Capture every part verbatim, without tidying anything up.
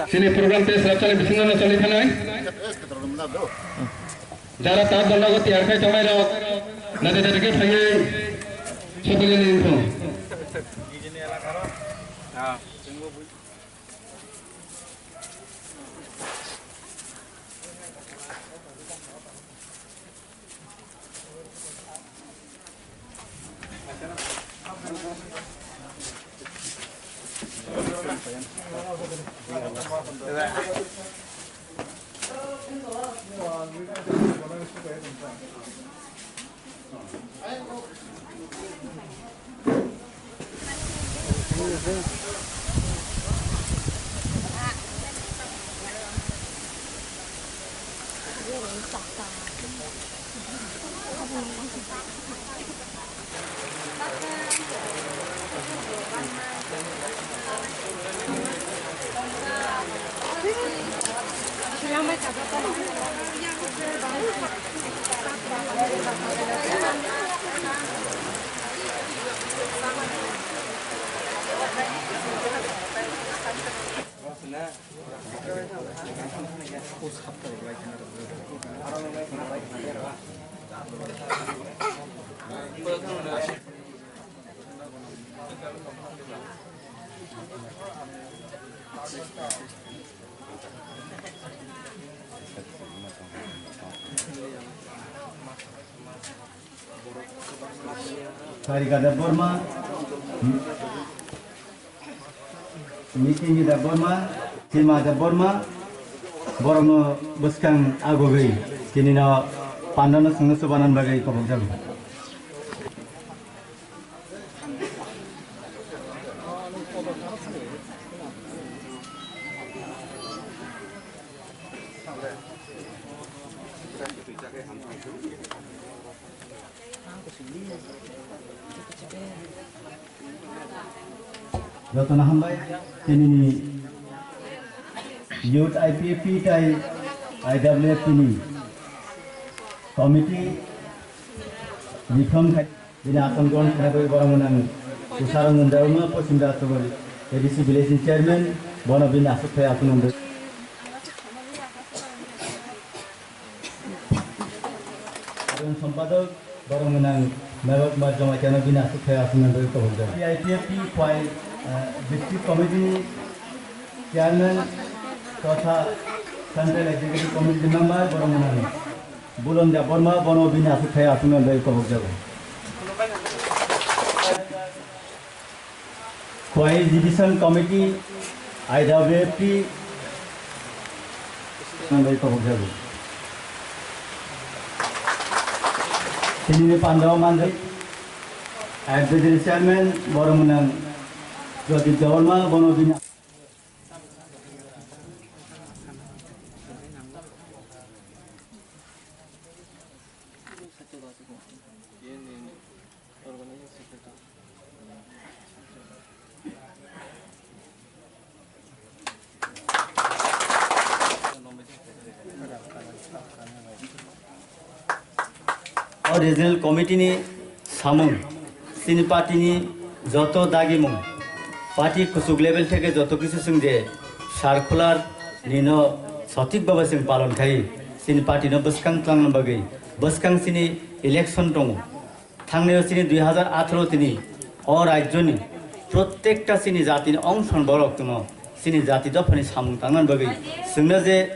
Chini program tei srapchani bisingo no choli thanai. Jara ta dol logo tiyar khai tongnai rok, nade nade khe phaiwi sopilani wngkho. Sarika Debbarma, Nitini Debbarma, Sima Debbarma, borokno bwskang agogwi tinino pandano chwngno chubanan bagwi kobokjago. Jotono hambai, tinini Youth I P F T tai I W F T ni committee reform khai. Bini asam grohon khainai bagwi borok mwnang Tusarang Debbarma, Pochim Rajchakori A D C village ni chairman, bono bini aswk phai aswk nang bagwi. Saron sompadok, borok mwnang Mebak Kumar Jamatia no bini aswk phai aswk nang bagwi kobokjak. I P F T phai, eh, district committee chairman totha central executive committee member, borok mwnang Bulon Debbarma, bono bini aswk phai aswk nang bagwi kobokjago. Khowai Education Committee, I W F T, nang bagwi kobokjago. Tinini pandao manjak, Advisory Chairman, borok mwnang Pradip Debbarma, bono bini O regional committee ni samung, chini party ni joto dagimung, party kuchuk level theke joto kisu chwng je circular nino sothik bhabe chwng palon khai, chini party no bwskang twlangna bagwi, bwskang chini election tongo. Thangnai o chini dui hazar atharo tini o rajyo ni prottekta chini jati ni ongson borok tongno chini jati dopha ni samung tangna bagwi chwngno je,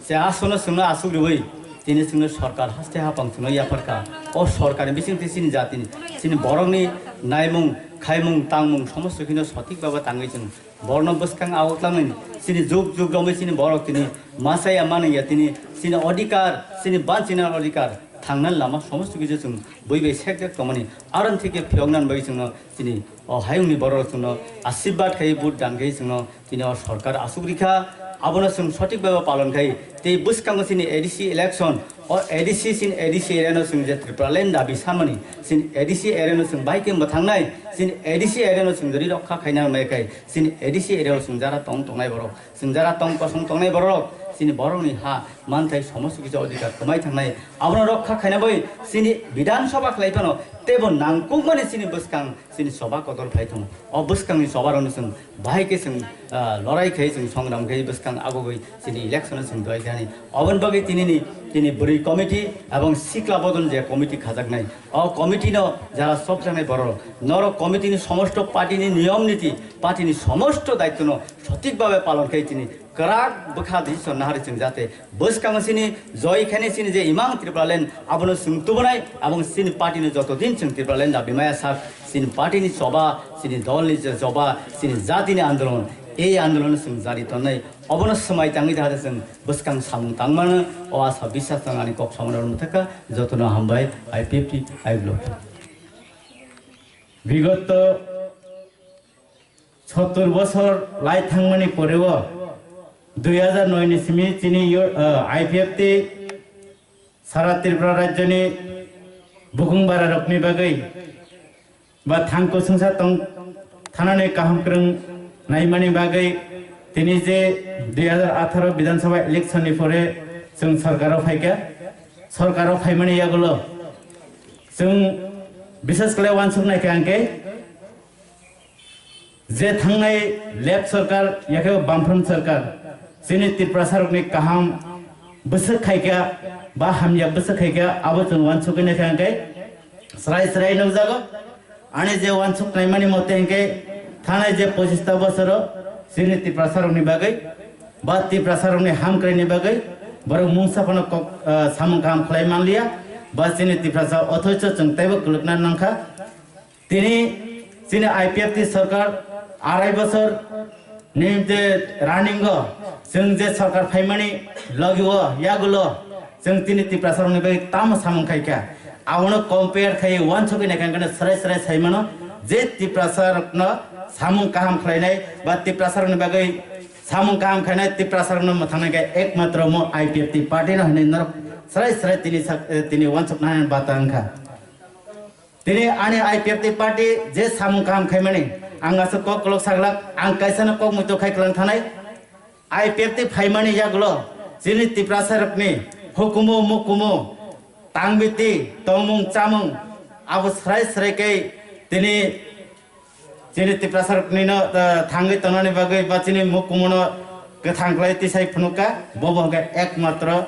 je asono chwngno aswk rwui tini chwngno sorkar haste hapang chwngno yapharkha. O sorkar ni bisingtwi chini jati ni, chini borok ni naimung, khaimung, tangmung somosto kheno sothik bhabe tangwi chwng Borno bwskang ago twlangmani chini juk juk romwi chini borok tini masa ya mani ya tini chini odhikar, chini banchina odhikar thangnani lama somosto kisa chwng bui bai sek jak tongmani aron thike phiyok nan bai chwngno chini o hayungni borok chwngno ashirbad khai vote dan khai chwngno tini o sorkar aswk rikha abono chwng sothik bhabe palon khai tei bwskango chini A D C election O A D C sin A D C area no chwng je Tripura land dabi samani, sin A D C area no chwng bai khe mwthangnai, sin A D C area no chwng jori rokha khaina mai kai, sin A D C area o chwng jara tong tongnai borok, chwng jara tong kosong tongnai borok, chini borokni ha manthai somosto kisa odhikar kwmai thangnai, abono rokha khaina bai chini Bidhan Sabha khlai phano teibo nangkukmani chini bwskang chini choba kotor phai tongo. O bwskangni chobarokno chwng bahai khe chwng, ah, lorai khai chwng songram khai bwskang agogwi chini election-o chwng doi kani. Oboni bagwi tinini, tini bwrwi committee ebong sikla bodol je committee khajaknai. O committee-no jara sopjaknai borok, norok committee-ni somosto party-ni niyom niti, party-ni somosto daitwno sothik bhabe palon khai tini kwrak bwkha decision naharwi chwng jate bwskango chini joi khaini chini je imang Tripuraland abono chwng tubunai, abong chini party-ni joto din chwng Tripuraland dabi maya sak chini party-ni choba, chini dol-ni je choba, chini jati-ni andolon, ei andolon chwng jari tongnai. Obono swmai tangwi jahate chwng bwskang samung tangmano o asa biswas tang ani kok samano rwmwthaka jotono hambai I P F T I block. Bigoto sottor bosor lai thangmani poreo dui hajar noi ni simi chini yo-, ah, I P F T sara Tripura rajyoni bukung bararokni bagwi ba thangko swngsa tong thanani kaham kwrwng naimani bagwi tini je dui hajar atharo Bidhan Sabha election ni pore chwng sorkaro phaikha, sorkaro phaimani yagulo chwng bisas khlai wansuk naikha hwnkhe je thangnai left sorkar, yakhe Bamfront sorkar, chini Tiprasarokni kaham bwswk khaikha ba hamya bwswk khaikha, abo chwng wansugwi naikha hwnkhe srai srai nukjago. Ani je wansuk naimani mote hwnkhe thanai je pochista bosoro chini Tiprasarokni bagwi ba Tiprasarokni hamkraini bagwi borok mungsa phano kok, ah, samung kaham khlai manliya ba chini Tiprasa othocho chwng teibo kwlwkna nangkha. Tini chini I P F T sorkar arai bosor ni je running o chwng je sorkar phaimani logi o yagulo chwng tini Tiprasa rokni bagwi tamo samung khaikha, abono compare khai wansugwi naikha hwnkhe srai srai saimano je Tiprasa rokno samung kaham khlainai ba Tiprasa rokni bagwi samung kaham khainai Tiprasa rokno mwthangnai khe ekmatro mo I P F T party no hinwi norok srai srai tini sak-, tini wansukna bata wngkha. Tini ani I P F T party je samung kaham khaimani, ang aswk kok kolok saglak, ang kaisano kok muitu khai kwlang thanai. I P F T phaimani yagulo chini Tiprasa rokni hukumu mukumu, tangbiti, tongmung chamung, abo srai srai khe tini chini Tiprasa rokni no, eh, thangwi tongnani bagwi ba chini mukumuno kwthang khlai tisai phunukha, bobo hwnkhe ekmatro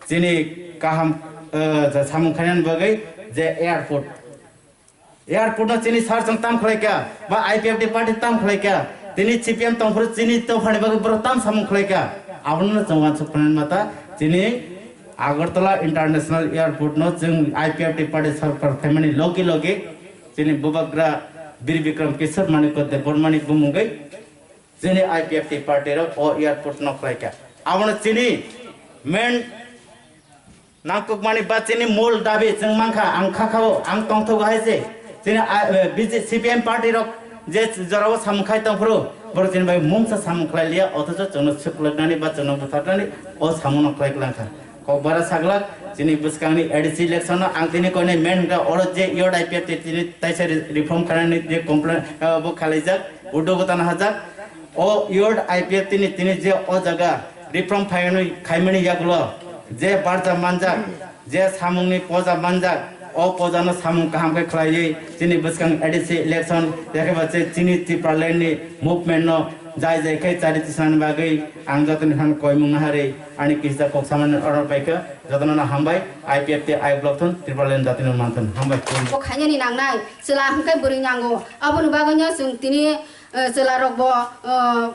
chini kaham, eh, ja samung khainani bagwi je airport. Airport no chini sar chwng tam khlaikha, ba I P F T party tam khlaikha, tini C P M tongphuru chini tophani bagwi borok tam samung khlaikha. Abono chwng wansuk phainani mata chini Agartala International Airport no chwng I P F T party sarkar phaimani logi logi chini bubagra Bir Bikram Kishore Manikya Debbarmani bumungwi chini I P F T party rok o airport no khlaikha. Abono chini main nangkukmani ba chini mul dabi chwng mankha, ang kha khao, ang tongthogo hai se. Chini, ah, eh, B J, C P M party rok je jorao samung khai tongphuru, borok chini bai mungsa samung khlai liya, othocho chwngno swklwknani ba chwngno butharnani o samungno khlai kwlangkha. Kokbara saglak, chini bwskangni A D C election no ang tini koinai main hwnkha oro je youth I P F T tini taisa re-, reform khanani je complaint, ah, bo khalaijak, udo gotana hajak. O youth I P F T ni tini je o jaga reform phaimani, khaimani yagulo je barja manjak, je samungni poja manjak, o pojano samung kaham khe khlaiwi chini bwskang A D C election, yakhe ba che chini Tipraland ni movement no jai jai khe chari tisnani bagwi ang jotoni phan koimung naharwi ani kisa kok samani order paikha. Jotono no hambai, I P F T I block thun, Tipraland jatino manthun. Hambai. Bo khainani nangnai, chwla hwnkhe bwrwi nango. Aboni bagwino chwng tini, eh, chwla rokbo, eh,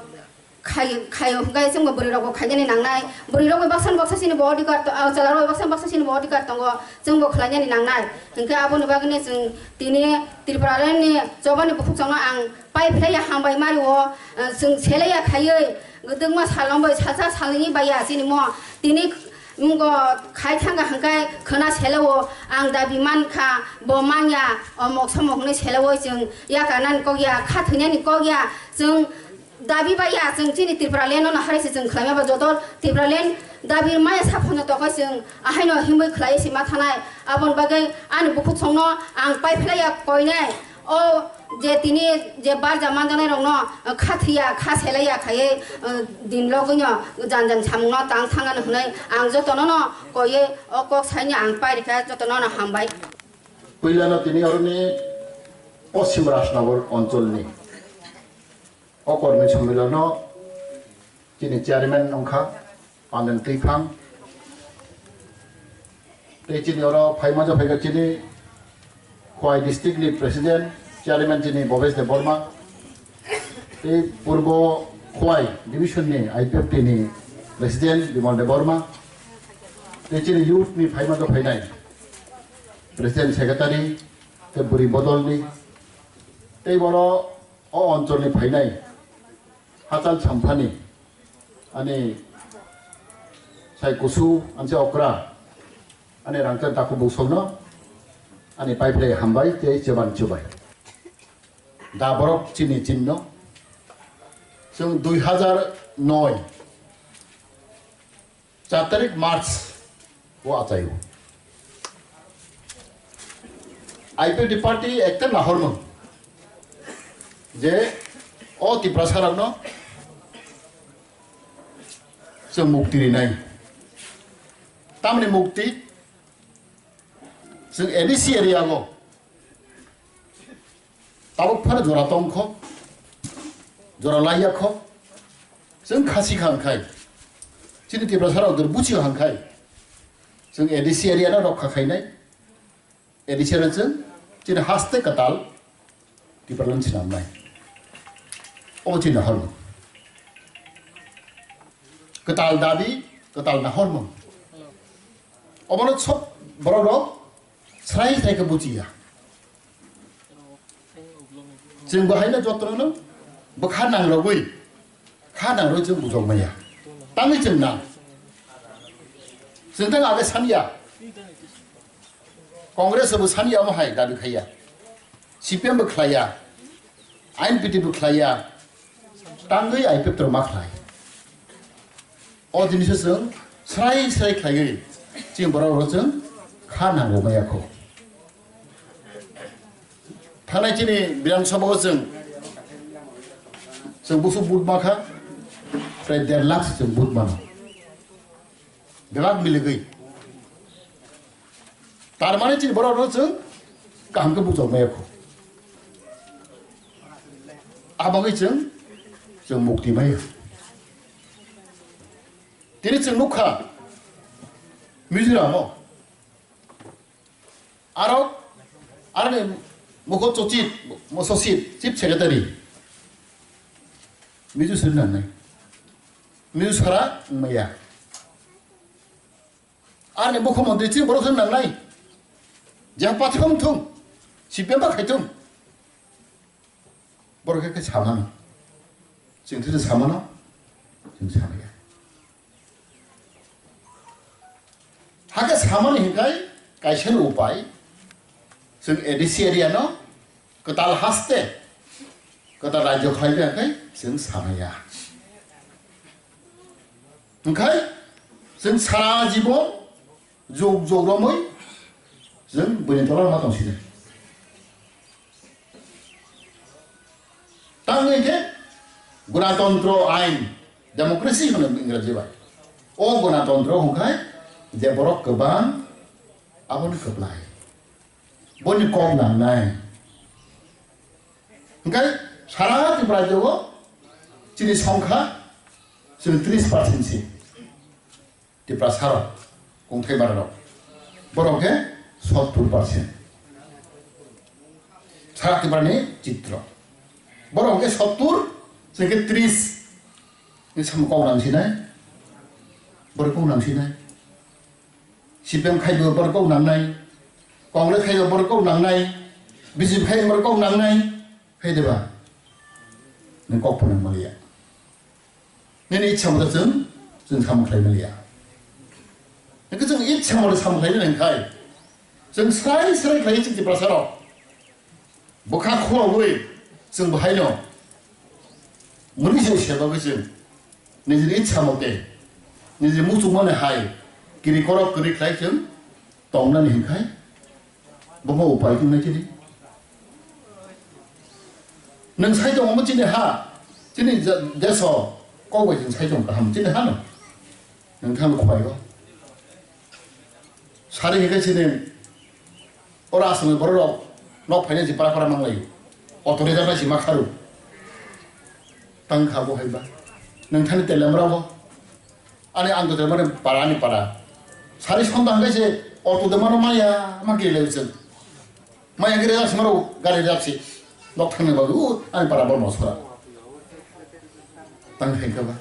khai, khaio hwnkhe chwngbo bwrwi rokbo khainani nangnai. Bwrwi rokbo baksa baksa chini bo odhikar to-, ah, chwla rokbo baksa baksa chini bo odhikar tongo. Chwngbo khlainani nangnai. Hwnkhe aboni bagwino chwng tini Tipraland ni chobani bukhuk chwngno ang pai phlaiya hambai mari o, eh, chwng selaiya khaiwi, gwdwkma salno bai salsa salnwi baiya chini mo. Tini wngkha khai thangkha hwnkhe khwna selao ang dabi mankha, bo manya, o moksa moknwi selao chwng yakarnani kok ya, kha thwinani kok ya, chwng dabi baiya, chwng chini Tipraland no hai se chwng khlaima ba joto Tipraland dabi maya saphano tokha chwng ahaino himwi khlai se ma thanai, aboni bagwi ani bukhuk chwngno ang pai phlaiya koinai. O Je tini je barja manjaknai rokno khathiya, kha selaiya khaiwi, din logwino jan jan samungno tang thangani hwnwi ang jotono no koiwi o kok saini ang pairikha, jotono no hambai. Puilano tini oroni Poschim Rajnagar oncholni o kormi sommilono chini chairman wngkha Pandan Twiphang. Tei chini oro phaima jophaikha chini Khowai district ni president, chairman chini Bhobesh Debbarma. Tei purbo Khowai division ni I P F T ni president Bimal Debbarma. Tei chini youth ni phaima jophainai president secretary tei bwrwi bodol ni. Tei boro o oncholni phainai hachal samphani ani sai kusu anse okra ani rangchak takhuk bwswkno ani paiphlai hambai tei chuban chubai. Da borok chini chinno chwng dui hazar noi char tarik March o achaio. I P F T party ekta nahormung je o Tiprasa rokno chwng mukti rinai. Tamni mukti chwng A D C area o tabuk phano jora tongkho, jora laiyakho. Chwng khasi kha hwnkhai, chini Tiprasa rok dor buchi hwnkhai, chwng A D C area no rokha khainai, A D C area chwng chini haste kwtal Tipraland swnamnai. Obo chini nahormung. Kwtal dabi, kwtal nahormung. Obono sob borok rok srai srai khe buchiya. Chwng bo haino jotono bwkha nangrogwi, kha nangrogwi chwng bujok maya. Tangwi chwng nang. Chwng tang age sanya. Congress bo sanya omo hai dabi khaiya. C P M bo khlaiya. I N P T bo khlaiya. Tangwi I P F T rok ma khlai. O jinisa chwng srai srai khlaiwi chini borok rok chwng kha nango maya kho. Thanai chini Bidhan Sabha o chwng, chwng busu vote ma kha, prai der lakh se chwng vote mano. Bebak miligwi. Tar mane chini borok rok chwng kaham khe bujok maya kho. Abagwi chwng, chwng mukti maya. Tini chwng nukha Mizoram o. Aro, aroni mukho sochib, mo sochib, chief secretary. Mizo sir nangnai. Mizo sara wngmaya. Aroni mukho montri chini borok sir nangnai. Jang pathom thung, C P M ba khai thung. Borok khe, khe samano. Chwng khe samano. Chwng samaya. Hakhe samani hinkhai kaisa no upai. Chwng A D C area no kwtal haste, kwtal rajyo khlai khe chwng samaya. Hinkhai chwng sara jibon jog jog romwi chwng buini tola ma tong sidi. Tangwi khe gonatantro ain, democracy hwno Ingraji bai. O gonatantro hwnkhai je borok kwbang aboni kwplai. Boni kok nangnai. Hwnkhe sara Tripura rajyo o chini songkha chini tris percent si. Tiprasa rok, kongthai bara rok, borok khe sottur percent. Sara Tripura ni chitro. Borok khe sottur, chwng khe tris. Ni samung kok nang sinai? Borok kok nang sinai? C P M khai bo borok kok nangnai? Congress khai bo borok kok nangnai? B J P khai bo borok kok nangnai? Khai de ba? Nang kok phano maliya. Nini ichha moto chwng, chwng samung khlai maliya. Hwnkhe chwng ichha moto samung khlai maliya khai. Chwng srai srai khlai chwng Tiprasa rok. Bwkha khulogwi chwng bo haino. Muni se se bagwi chwng. Nijini ichha mote. Nijini muchungmani hai. Kiri korok kiri khlai chwng. Tongnani hinkhai, bobo upai tongnai chini. Nwng sai tong omo chini ha, chini ja-, deso kok bai chwng sai tong kaham chini ha no. Nwng thang khwai o. Sari hwnkhe chini oro aswk borok rok nok phaina si para para manglai. Auto reserve si ma kharu. Tang kha bo hai ba. Nwng thani telem rok bo. Ani ang to telem para ani para. Sari sonda hwnkhe se auto de mano maya ma kiri lai se. Maya kiri jak si maro gari jak si. Nok thangni babu ani para bo no sora. Tang khai kha ba.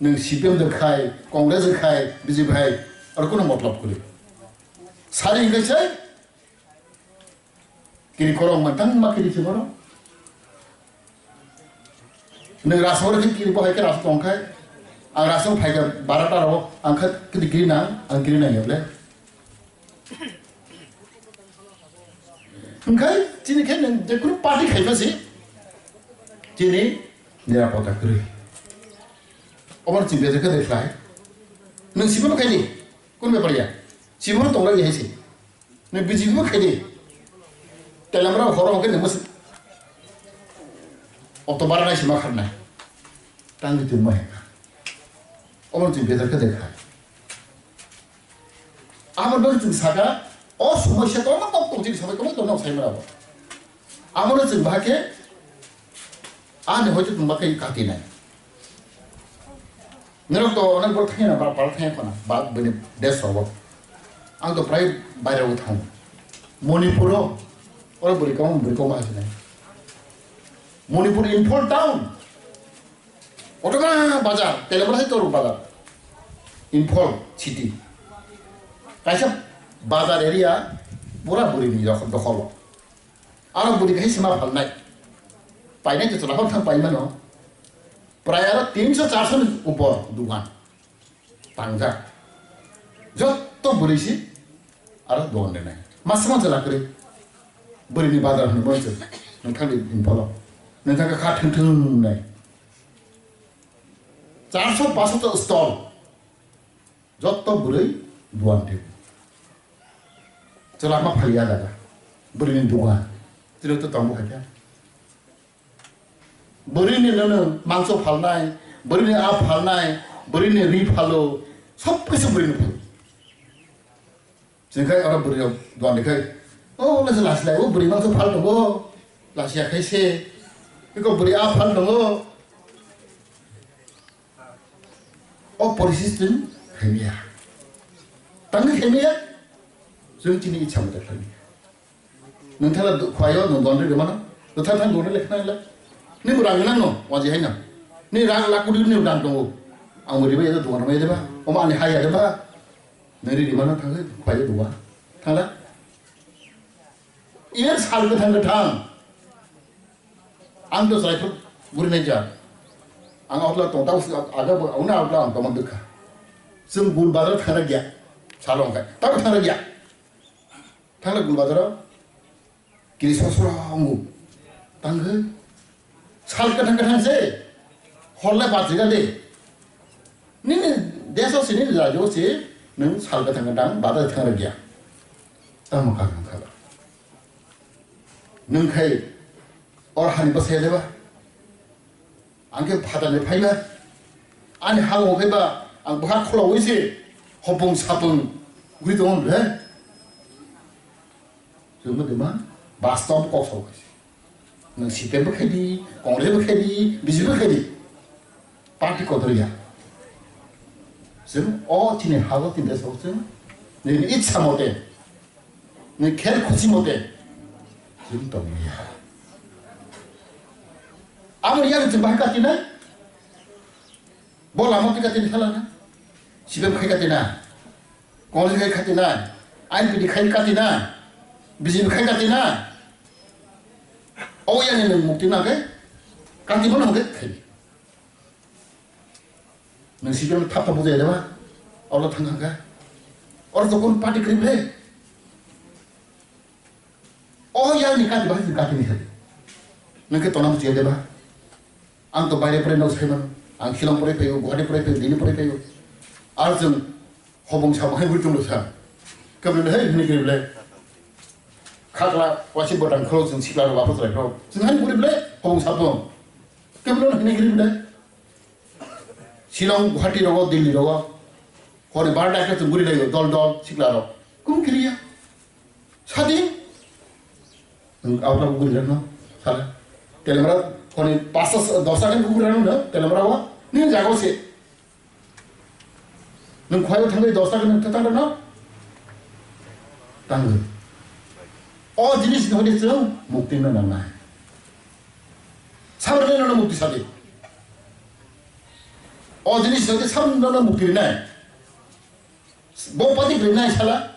Nwng C P M de khai, Congress de khai, B J P khai, aro kuno motlop kwrwi. Sari hwnkhe se kiri korok mantang ma kiri se borok. Nwng rasong khe kiri bo hai khe rasong tong khai. Ang rasong phai khe bara ta rok ang khe kiri kiri nang, ang kiri nang ya ble. Hwnkhe chini khe nwng je kunu party khai pha si chini nirapota kwrwi. Obo chini bejak khe de khlai. Nwng sibano khai di. Kun bepar ya? Sibano tongra ya hai si. Nwng B J P bo khai di. Telamra horo hwnkhe nwng masi. Auto bara nai sima kharnai. Tang di twi ma hai. Obo chini bejak khe de khlai. Abo no chwng saka, o somosya kwbangma kok tong chini samai kwbangma tong nok sai mara bo. Abo no chwng bahai khe, ani hoito chwng bahai kati nai. Norok to onek bor thangya na, ba, ba thangya khona, ba, bini desh rogo. Ang to prai baire o thang. Manipur o, oro bwrwi kwbangma, bwrwi kwbangma hai sinai. Manipur Imphal town. Kotorma bazar, Telebra hai Toruk bazar, Imphal city. Kaisa bazar area pura bwrwini dokhol, dokhol o. Aro bwrwi kaisa sima phalnai. Painai to chwla phang thang paimano. Prai aro tinso charso ni upor dugan. Tangjak. Jotto bwrwi si aro dugan rinai. Masa masa lakri. Bwrwini bazar hwnwi bo se. Nwng thangdi Imphal o. Nwng thangkha kha thwng thwng nai. Charso paso to stall. Jotto bwrwi dugan rinai. Chwla ma phaliya daga. Bwrwini dugan. Tino to tongo hai khe. Bwrwini nono mangso phalnai, bwrwini a phalnai, bwrwini ri phalo, sob kisa bwrwini phalo. Chwng khai oro bwrwi rok duan de khai, o lasi lasi lai, o bwrwi mangso phal tongo, lasi ya khai se, eko bwrwi a phal tongo. O porisi chwng khaimiya. Tangwi khaimiya, chwng chini ichha mate khaimiya. Nwng thela du-, khwlaio, nwng dondri rwmano. Bwthar thang dondri lekha nang le. Ni bo rang nang no, waji hai no. Ni rang lakh koti ni rang tongo. Ang bo ribai ya dogan rwmai deba. Omo ani hai ya deba. Nwng ri rwmano thang khwlaio duwa. Thang la. Iyan sal kwthang kwthang. Ang to chwlai phuru guri nai ja. Ang outla tong tau aga bo auna outla ang tongma dukha. Chwng bul bazar thang ya. Salong kai. Tabo thang ya. Thangla gul bazaro kiri sosro wngo. Tangkhe sal kwthang kwthang se horle bachika de. Nini deso se nini rajyo se nwng sal kwthang kwthang bazar thang rwgya. Tamo kha nang khala. Nwng khai or hani bwsai deba. Ang khe phatarni phaima. Ani ha o phaiba ang bwkha kholaui se hopung sapung guri tongo hwnwi he. Chwngno de ma bastob kok sao khai se. Nwng C P M bo khai di, Congress bo khai di, B J P bo khai di. Party kotor ya. Chwng o chini ha o tinta sok chwng nini ichha mote. Ni kher khusi mote chwng tongmaya. Abo yang chwng bahai katinai? Bo lama twi katinai khala na? C P M khai katinai? Congress khai katinai? I N P T khai katinai? B J P khai katinai? O yang ni mukti na ke? Kati bono ke khai. Nwng C P M thap thap bujai deba? Oro thang thang kha. Oro to kun party kwrwi phai. O yang ni kati bahai kati ni hai. Nwng khe tona bujai deba? Ang to baire pore no sai mano. Ang Shillong pore phaio, Guwahati pore phaio, Delhi pore phaio. Ar jwng hobong sabo hai bui tong sa. Kabri hai hini kiri ble. Khakla waisi bwtang kholo chwng sikla rok wapo chwrai rok. Chwng hani gurib le hobong sabong. Keblo no hinai gurib le. Shillong, Guwahati rogo, Delhi rogo. Honi bar dakhe chwng guri lai dol dol sikla rok. Kum kiriya. Sadi. Nwng auto guri lai no. Sala. Telemra honi pasta dosa kan guri lai no. Telemra wa. Ni jago se. Nwng khwlaiwi thangwi dosta khe nwng thang rwno tangwi. O jinis ni hodi chwng mukti no nangnai. Samrwno nono mukti sadi. O jinis ni hodi samrwno nono mukti rinai. Bo pati rinai sala.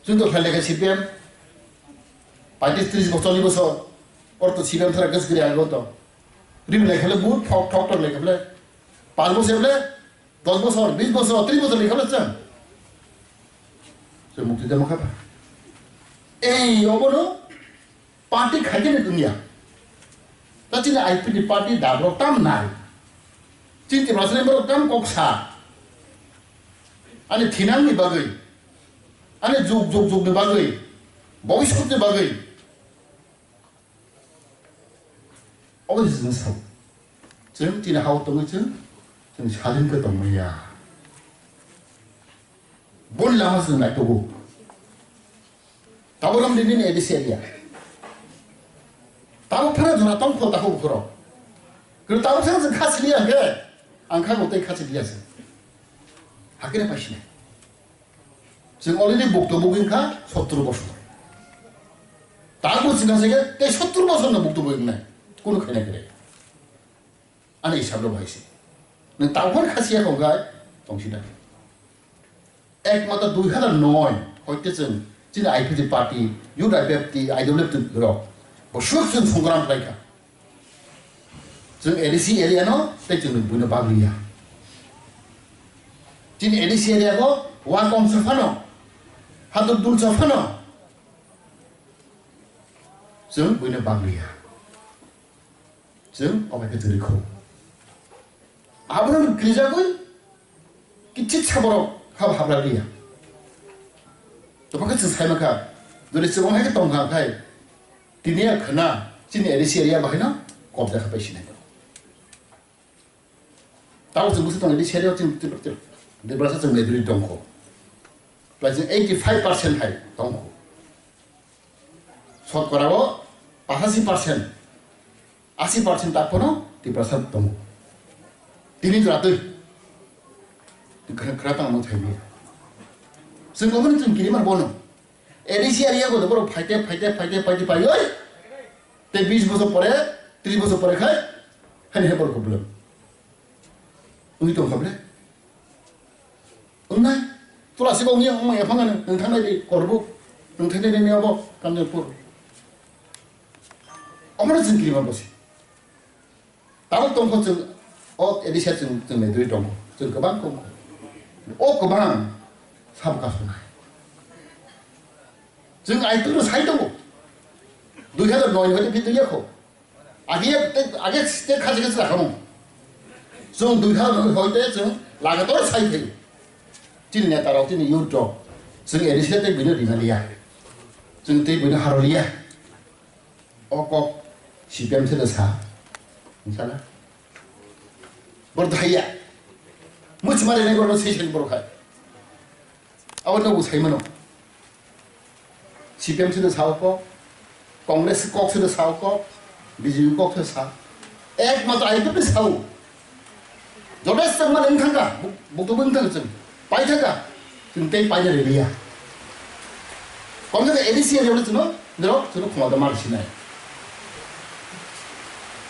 Chwng to khlai lekha C P M. Paitis tris bosor, chollish bosor. Or to C P M thara gas gri ago to. Rim lekha le but thok thok thok lekha le. Panch bosor le, dos bosor, bis bosor, tris bosor lekha le chwng. Chwng mukti demo khapa. Ei obono party khaikhe ni dunia. Ta chini I P F T ni party dabrok tam nai. Chini Tiprasa ni borok tam kok sa. Ani thinang ni bagwi. Ani jug jug jug ni bagwi. Bhobishyot ni bagwi. Obo se chwng sao. Chwng chini hao tongwi chwng, chwng sadin khe tongmaya. Boni lama chwng naitugo. Tabuk rom dini ni A D C area. Tabuk phano jora tong kho takhuk khoro. Kero tabuk phano jeng kha sili ya ke. Ang kha tei kha sili ya se. Hakene paisine. Jeng already bukto bugin kha sottur bosor. Tabuk jeng kha sili tei sottur bosor no bukto bugin nai. Kuno khaina kere. Ani hisab lo bahai se. Nang tabuk phano kha siya kho gai tong sida. Ekmatro dui hazar noi hoite chwng chini I P F T party, Youth I P F T, I W F T rok bo swk chwng songram khlai kha. Chwng A D C area no tei chwng buino bagliya. Chini A D C area go wa kong sa phano, hadur dul sa phano chwng buino bagliya. Chwng obai khe twi rwkho. Abono kirijagwi kichik sa borok hab habra liya. Tobokhe chwng sai mankha, jodi chwng hai khe tongkha khai, tini ya khna chini A D C area bahaino kobja kha pai sinai. Tamo chwng bwswk tong A D C area chwng Tripura, Tripura, Tiprasa chwng majority tongkho. Prai chwng eighty five percent hai tongkho. Sotkora o pachasi percent, asi percent tak phano Tiprasa tongo. Tini jora twi. Khra, khra tang mang thai biya. Chwng obo ni chwng kiri mar bono. A D C area go borok phaite, phaite, phaite, phaite, phai oi. Tei bis bosor pore, tris bosor pore khai, hani he borok problem. Ui tong kha ble. Wngnai, tula se kok ni wngma yaphang ano, nwng thangnai di Korbuk, nwng thangnai di Niyabo, Kamjapur. Omono chwng kirima bosi. Tabuk tongkho chwng, o A D C chwng, chwng nai dui tongkho, chwng kwbang tongkho. O kwbang sabo kasonai. Chwng aitu no sai tongo. Dui hazar noi ni hoite bidui yakho. Age te, age te khaji khaji rakhamu. Chwng dui ha hoite chwng lagator sai thai. Chini neta rok, chini youth rok. Chwng A D C tei buino rimaliya. Chwng tei buino haroliya. O kok C P M se sa. Inshallah. Bor thaiya. Muchmari nai bor sei sei bor khai. Abo no bwsai mano. C P M se sao kok, Congress kok se sao kok, B J P kok se sa. Ekmatro I P F ni sao. Joto se mano wng thangkha, bukto wng thangkha chwng. Pai thangkha, chwng tei paina riliya. Komjak A D C area chwngno, norok chwngno khomota mar sinai.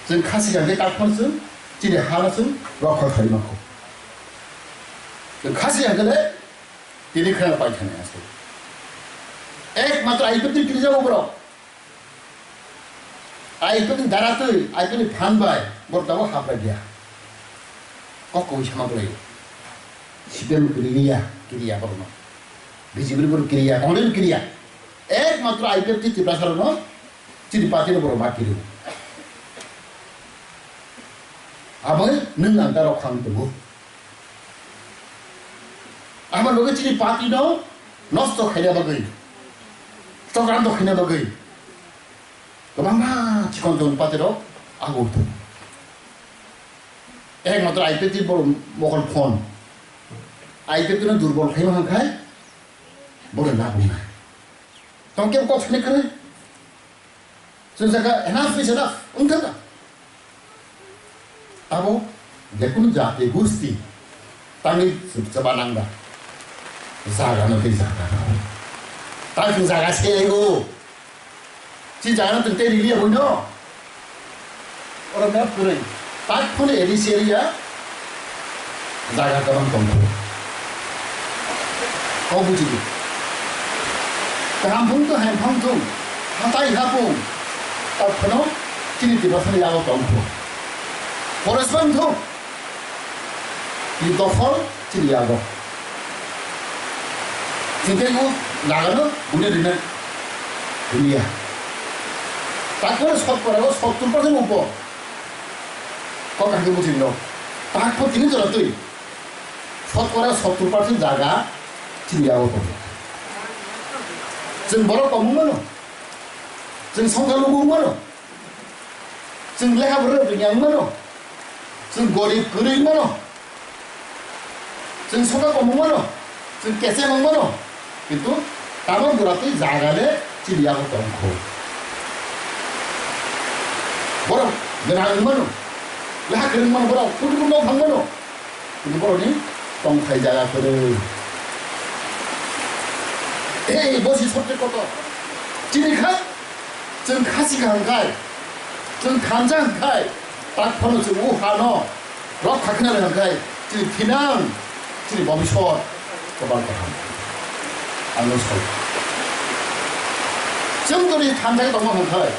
Chwng khasi jang khe tak phano chwng, chini hano chwng rokha khlai mangkho. Chwng khasi jang khe le, Tini kheno paithani aswk. Ekmatro I P F ni kirijago borok. I P F ni daratwi, I P F ni phan bai borok tabuk hapra gya. Kok koi sama bolai. C P M kiriya, kiriya borokno. B J P ni borok kiriya, Congress ni kiriya. Ekmatro I P F ni Tiprasa rokno, chini party ni borok ma kiriya. Aboni nwng ang ta rok khang tongo. Ama loge chini party no nosto khaina bagwi. Program to khina bagwi kwbangma chikon chikon patirok ago. Ekmatro I P T bo mobile phone. I P T no durbol khaima hwnkhai bono labung nai. Tong kebo kok sani kwrwi. Chwng saka enough is enough wngthaka. Abo jekunu jati gusti tangwi chaba nangda. Jaga no tei jaga no. Tang chwng jaga se ego. Chi jaga no tei rili abo no. Oro map kwrwi. Tak phone A D C area. Jaga kwbang tongkho. Kok bujigo. Kaham phung tong, ham phung tong, hatai hapung. Tak phano chini Tiprasani yago tongkho. Forest bang thung. Ni dokhol chini yago. Chini tei o jaga no buni rina dunia. Tak phano sot kora o sottur percent upo. Kok kangke bujigo. Tak pho tini jora twi. Sotokora sottur percent jaga chini yago tongo. Chwng borok kom wng mano, chwng songkha lugu wng mano, chwng lekha borok rwngya wng mano, chwng gorib kwrwi wng mano, chwng songkha kom wng mano, chwng keceng wng mano, kintu tamo jora twi jaga le chini yago tongkho. Borok gwnang wng mano, lekha kwrwng mano, borok kutu kutu phang mano. Kintu borokni tongthai jaga kwrwi. Ei, bo si sobse kotor. Chini kha, chwng khasi kha hwnkhai, chwng thansa hwnkhai, tak phano chwng o hano rok kha khna hwnkhai, chini thinang, chini bobiswt kwbang kaham. Ano soi. Chwng jodi thansa tongma hwnkhai,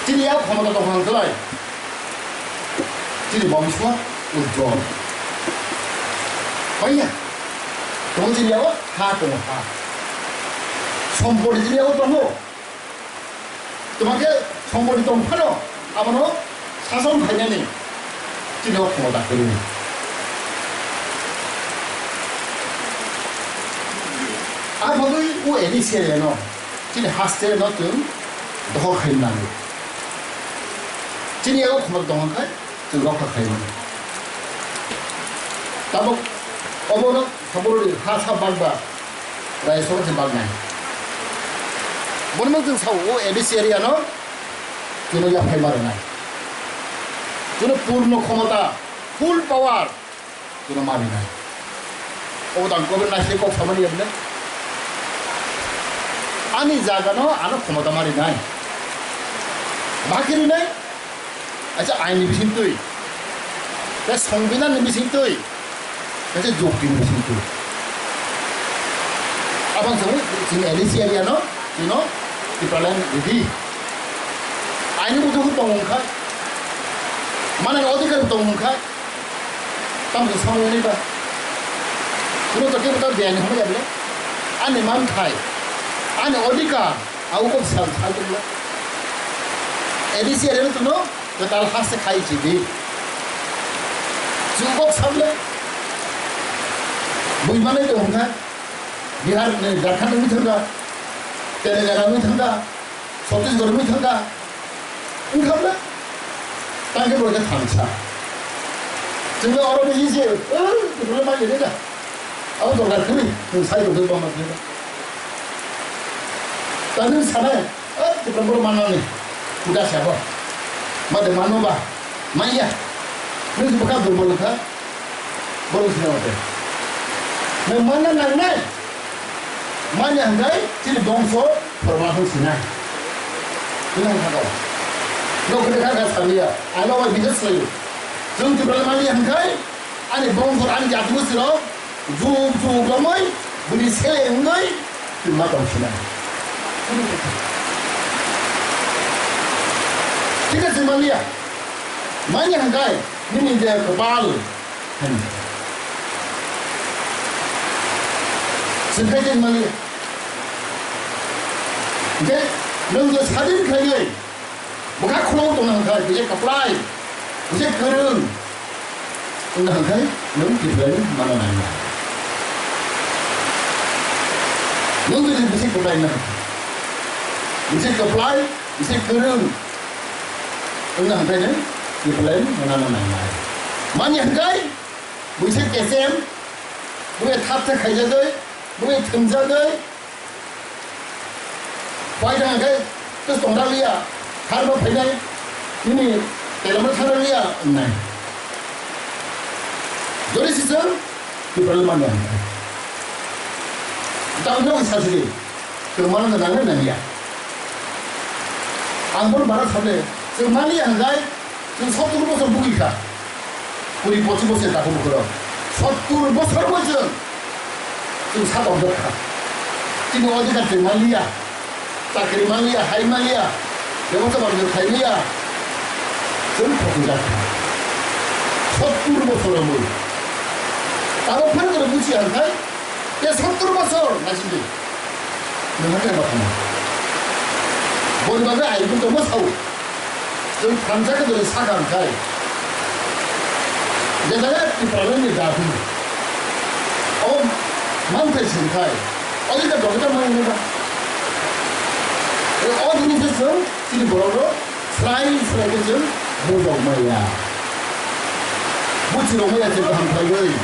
chini yak khomota tongma hwnkhai, chini bobiswt ujjwal. Haiya, tongo chini yago ha, tongo ha. Sompoti chini yago tongo. Twma khe sompoti tong phano abono sason khainani chini o khomota kwrwi. A bagwi o A D C area no chini haste no chwng dohor khaina nango. Chini yago khomota tong khe chwng rokha khlai mano. Tabuk obono saboroni ha sa bagba, raisok se bagnai. Bono chwng sao, o A D C area no chwngno yaphai ma rwnai. Chwngno purno khomota, full power chwngno ma rwnai. Obo tang kobe naisle kok samani yable. Ani jaga no ano khomota ma rwnai. Baki rwnai. Acha ain ni bising twi, tei songbidan ni bising twi, tei jukti ni bising twi. Abang sabo chini A D C area no, chino Tipraland ridi. Ain ni bujo tong wngkha, mana ni odhikar tong wngkha, tam ni samung ni ba. Kuno to kebo ta biyani hono yable. Ani manthai, ani odhikar. Au kok sal sal tongla. A D C area no tono kwtal haste khai chidi. Chwng kok sable. Bui manai tong kha. Bihar ni Jharkhand ni thangka. Telangana ni thangka. Chhattisgarh ni thangka. Wngkha bla? Tangkhe bo khe thansa. Chwngno oro bo easy, eh, tongthokle ma khe da. Abo dorkar kwrwi, nwng sai tongthok bangma khe da. Ta nwng sanai, eh, Tipra borok mannani. Kuda sabo. Ma de mano ba. Manya. Nwng se bwkha durbol wngkha. Borok sini wate. Nwng manna nangnai. Manya hwnkhai chini bongso phorma hwn sinai. Nwng hwnka kau. Nwng khe kha kha saliya. Ano bai bises layo. Chwng Tripura manya hwnkhai ani bongso ani jati bwsirok jug jug romoi bini sele wngoi twi ma tong sinai. Thik ase manya. Manya hwnkhai nini je kwpal. Sengkhaijak mani. Hingke nwng je sadin khainai, bwkha khulok tongna hwnkhai, bini kwplai, bini kwrwng wngna hwnkhai, nwng Tipraini mana nangya. Nwng je bini kwplai wngna hwnkhai. Bisi kwplai, bisi kwrwng wngna hwnkhai nw kwplai wngna nangnai. Mani hwnkhai bisi kesem, bui thap thak khaijagwi, bui thwngjagwi, pai thang khe tei tongthang liya, kharbo phainai, nini telamo thang liya wngnai. Jori sisang, kwplai mani hwnkhai. Tamo no sasiri. Chwng mano nang nang ya. Ang bono bara sable, chwng mani ya hwnkhai, chwng sottur bosor bugwi kha. Kuri pochis bosor tako bukhoro. Sottur bosor bo chwng, chwng sa tong kha. Chini odhikar chwng mani ya. Chakri mani ya, hai mani ya. Bebosta bangwi khai mani ya. Chwng thokjak kha. Sottur bosor bo. Tamo phano buchi hwnkhai, te sottur bosor naisingdi. Nwng khe ma thangma. Boni bagwi ai buto ma sao. Chwng thansa khe bwrwi sakha hwnkhai. Je jaga Tipraland ni dabi. O manthai singkhai. O jita dokta mai ni ba. O jini se chwng chini borok ro srai srai khe chwng bujok maya. Buchi rok maya chwng kaham khlaiwi.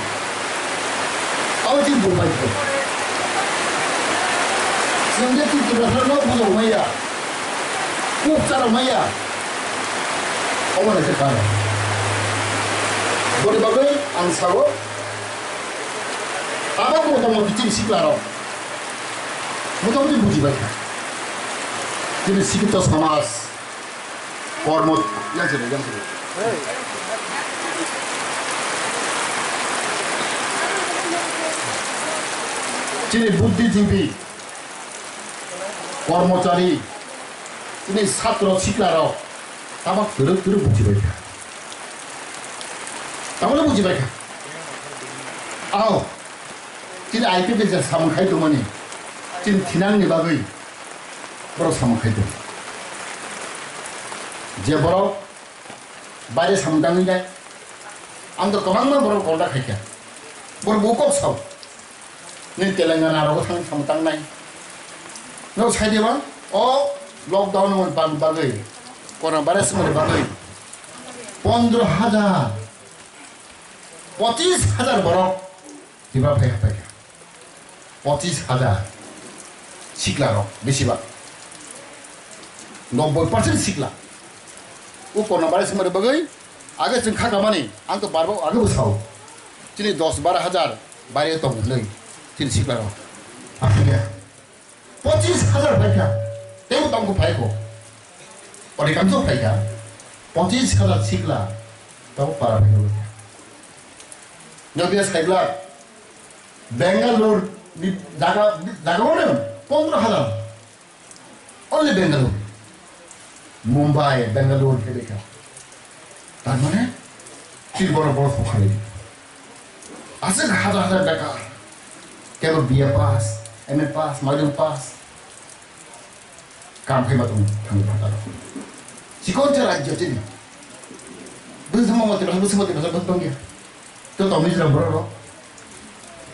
Abo chini burbai khe. Chwng je chini Tiprasa no bujok maya. Kuk charo maya. Omo naikhe karo. Boni bagwi ang sao, tabok motamoti chini sikla rok motamoti bujibai kha. Chini sikito samaj, kormo, yang sini, yang sini. Chini buddhijibi, kormochari, chini satro sikla rok tabok twrwk twrwk bujibai kha. Tabokno bujibai kha. Ao, chini I P F ni je samung khai tongmani, chini thinangni bagwi borok samung khai tong. Je borok baire samung tangwi nai, ang to kwbangma borok contact khai kha. Borok bo kok sao. Nini Telangana rogo thang samung tangnai. No sai de ba? O lockdown ni bag-, bagwi, corona virus ni bagwi pondro hajar, pochis hajar borok Tripura phai hapai kha. Pochis hajar sikla rok besi ba. Nobboi percent sikla. O corona virus ni bagwi age chwng kha kamani, ang to barbo age bo sao. Chini dos bar hajar baire tong hwnwi chini sikla rok. Asliya. Pochis hajar phaikha, teibo tongkho phaikho. Odhikangsho phaikha, pochis hajar sikla tabo para phaikha. Jodi saibla Bangalore ni jaga, jaga mane pondro hajar. Only Bangalore. Mumbai, Bangalore khe bekha. Tar mane, chini borok borok sokhalai. Aswk hajar hajar bekar. Kebo B A pass, M A pass, madhyamik pass. Kam khe ma tong thang phataro. Chikon se rajya chini. Bwswk ma mati bwswk mati bwswk bwswk tongya. To tong Mizoram borok rok.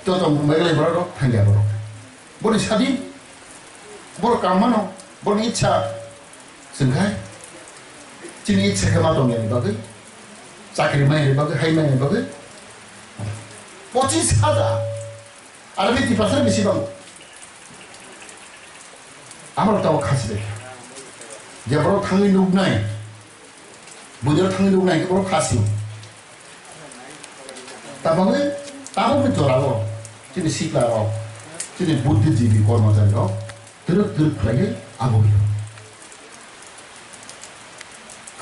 To tong Meghalaya borok rok, thangya borok. Boni sadi, borok kam mano, boni ichha. Chwng khai, chini ichha khe ma tongya ni bagwi, chakri maya ni bagwi, hai maya ni bagwi. Pochis hajar. Aro bini Tiprasa bisi bango. Amrok tabo khasi de. Je borok thangwi nuknai, bujor thangwi nuknai khe borok khasi. Tabangwi, tabangwi jorao chini sikla rok, chini buddhijibi kormochari rok twrwk twrwk khlaiwi aboni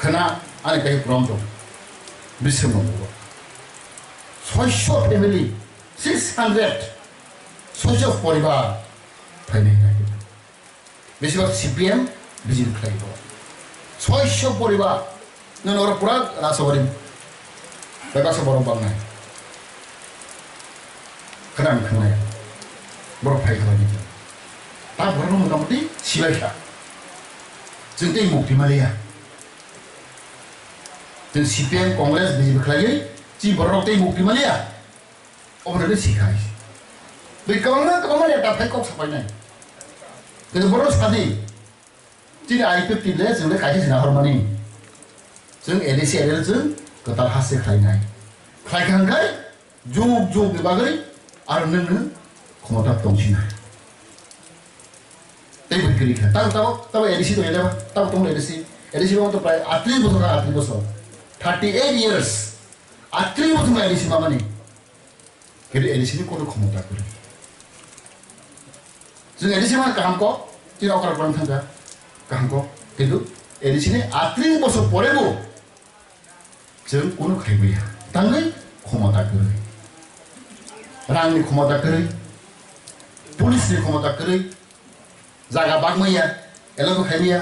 khwna ani bai prom tong bising no mugo. Soiso family, six hundred soiso poribar phainai nai. Besibak C P M B J P khlai bo. Soiso poribar. Nang oro pura Rasabari. Bebaksa borok bangnai. Khwnang khangnai. Borok phai khlai ni. Ta borok motamoti sibai kha. Chwng tei mukti maliya. Chwng C P M, Congress, B J P khlaiwi, chi borok tei mukti maliya. Obo rwgwi sikhai. Bai kwbangma kwbangma neta phai kok sapainai. Kintu borok sadi, Chini I P F T le chwng le kaisa sina hormani. Chwng A D C area le chwng kwtal ha se khlainai. Khlai kha hwnkhe juk juk ni bagwi aro nwng nwng khomota tong sina. Tei bui kwrwi kha. Tabo, tabo, tabo A D C tong ya ba? Tabo tong A D C. A D C bo to prai atris bosor kha, atris bosor. Thirty eight years. Atris bosor A D C mamani. Kiri A D C ni kono khomota kwrwi. Chwng A D C ma kaham kok, chini okra kwrwng thangkha, kaham kok. Kintu A D C ni atris bosor pore bo chwng kono khaimaya. Tangwi khomota kwrwi. Rangni khomota kwrwi. Police ni khomota kwrwi. Jaga bagmaya. Eloko khaimaya.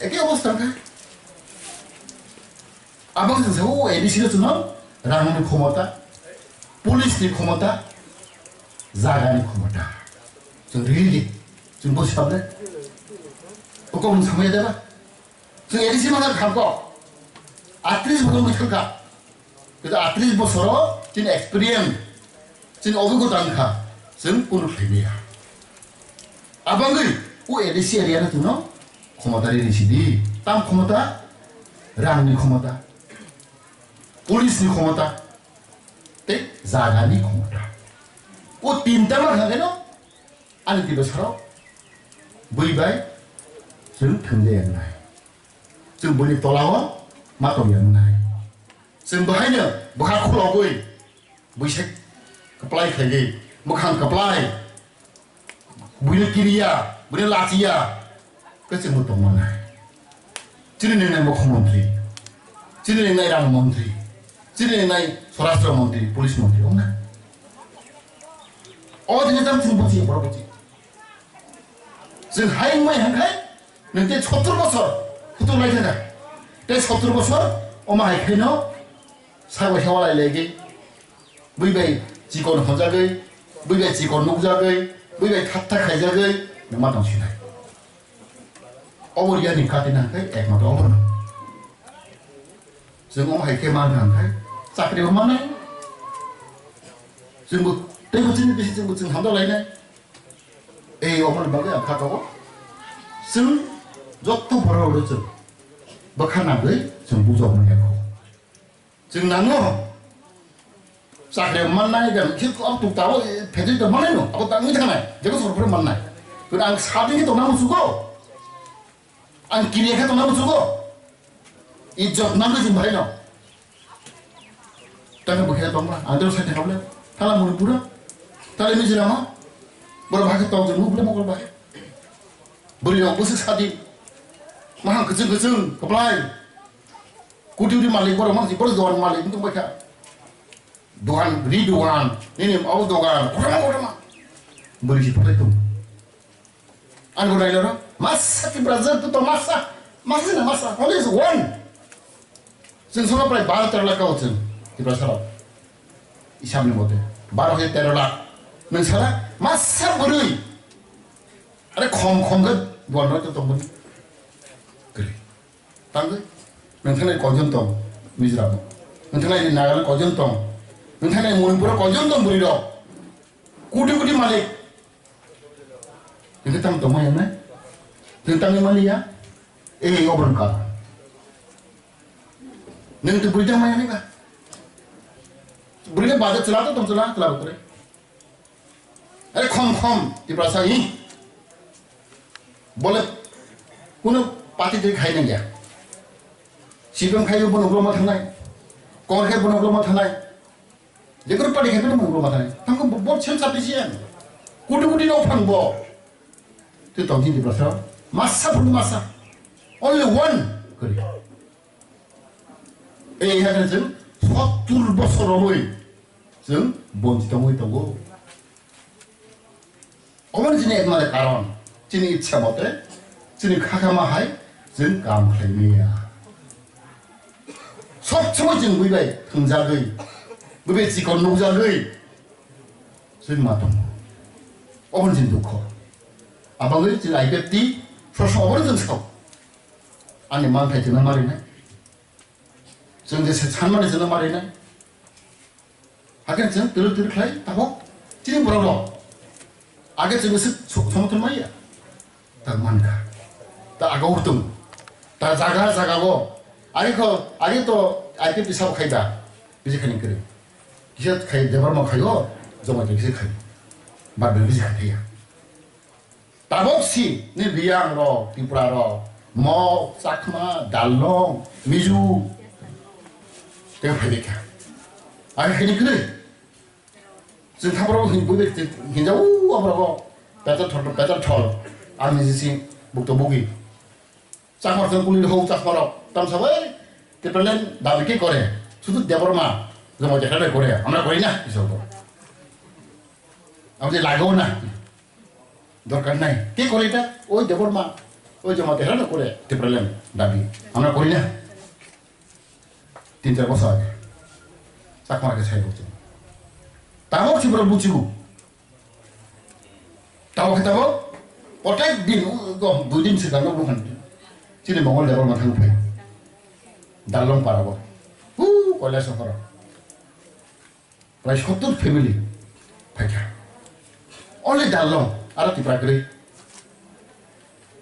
Eke obostha kha. Abang chwng sa o A D C no chwngno rangni khomota, police ni khomota, jaga ni khomota. Chwng rili, chwng bo sabde. Oko mung samaya deba. Chwng A D C mana khamko. Atris bosor ni thangka. Kita atris bosoro chini experience, chini obigota wngkha. Chwng kunu khlaimaya. Abangwi o A D C area no chwngno khomota ri risi di. Tam khomota, rangni khomota, police ni khomota, tei jaga ni khomota. O tinta ma thang no ani tibo saro bui bai chwng thangja yang nai. Chwng bui ni tola o ma tong yang nai. Chwng bahai no bwkha khulogwi Buisek kwplai khlaigwi, mwkhang kwplai, buino kiriya, buino lachiya, kwchwngbo tongma nai. Chini nwngnai mukhyamantri, chini nwngnai rang mantri, chini nwngnai swarashtra mantri, police mantri, ongna. O jini tam chini buchi, borok buchi. Chwng hai wngmai hwnkhai, nwng tei sottor bosor, hutuk lai thangkha. Tei sottor bosor, omo hai khaino, sabo hewa lai laigwi, bui bai chikon hwnjagwi, bui bai chikon nukjagwi, bui bai thak thak khaijagwi, nwng ma tong sinai. Obo riyani kati nang khe, ekmatro obo no. Chwng omo hai khe man nang khe, chakri bo mannai. Chwngbo, teibo chini bisi chwngbo chwng hamjak lainai. Ei, omo ni bagwi ang kha tongo. Chwng joto borok rok chwng bwkha nangwi chwng bujok manya kho. Chwng nango. Chakri mannai, jang khe abo tuk tabo, eh, phetai tong mannai no. Abo tangwi thangnai. Jebo sorkar mannai. Kung ang sadin khe tongna musugo. Ang kiriya khe tongna musugo. Ijjot nangwi chwng bahai no. Tamo bwkha tongma, ang tei sai thangkha bwle. Thala Manipura, thala Mizoram, borok bahai khe tong chwng bwle mokol bahai. Bwrwi rok bwswk sadi. Mahang kwchwng kwchwng, kwplai. Koti koti malik borok mang si, borok dogan malik wng tong bai kha. Dogan, ri dogan, nini abo dogan, kotorma kotorma. Bwrwi si phatai tong. Ang bo nailaro, masa Tiprasa to, to masa, masa na masa, only is one. Chwng sono prai baro tero lakh kao chwng, Tiprasa rok. Isab ni mote, baro hai tero lakh. Nwng sala, masa bwrwi. Are khom khom khe, buan rok to tongmani. Kwrwi. Tangwi. Nwng thanai koijon tong, Mizoram. Nwng thanai Nagaland koijon tong. Nwng thanai Manipur koijon tong bwrwi rok. Koti koti malik. Nwng tang tongma ya nai? Nwng tangwi mali ya? Eh, obo wngkha. Nwng twi bwrwi tangma ya nai ba? Bwrwi le bada chwla to tong chwla, chwla bo kwrwi. Are khom khom, Tiprasa hi. Bole, kuno party twi khai nang ya. C P M khai bo noklo ma thangnai. Kor khai bo noklo ma thangnai. Jekuru party khai bo noklo ma thangnai. Tangko bo, bo self sufficient. Koti koti rok phang bo. Twi tong chini Tiprasa. Masa phang masa. Only one. Kori. Ei, hakhe chwng sottur bosor romwi chwng bonchi tongwi tongo. Omo chini ekmare karon, chini ichha mote, chini khakama hai chwng kam khlai maya. Sob somoi chwng bui bai thwngjagwi, bui bai chikon nukjagwi, Chwng ma tongo. Obo ni chini dukho. Abagwi chini I P F T soso obo ni chwng sao. Ani manthai chwngno ma rinai. Chwng je se sanmani chwngno ma rinai. Hakhe chwng twrwk twrwk khlai tabok chini borok rok. Age chwng se so-, somotol maya. Tak mankha. Ta aga utung. Ta jaga jaga go. Agi kho, agi to I P F T sabo khai da. Bisi khani kiri. Kisa khai Debbarma khai go. Joma kisa khai. Ba bisi khai ya. Tabok si ni Riyang rok, Tripura rok, Mok, Chakma, Darlong, Mizu. Tei phai de kha. Agi khani kiri. Chwng thaphro hin bui bai hinjao, aborok petar thol, petar thol. Ang ni si bukto bugi. Chakmar chwng kuli ho chakmarok. Tamsa bai Tipraland dabi ke kore. Sudu Debbarma. Jomo dekha bai kore. Amra kori na. Isor ko. Amra lago na. Dorkar nai. Ke kore ta? Oi Debbarma. Oi jomo dekha bai kore. Tipraland dabi. Amra kori na. Tin char bosor age. Chakma ke sai bokchung. Tabok si borok buchigo. Tabok khe tabok. Protek din, u, go, dui din sikang no buhan. Chini Mongol Debbarma thang phai. Darlong para bo. Hu, koila sohor. Prai sottur family phaikha. Only Darlong, aro Tipra kwrwi.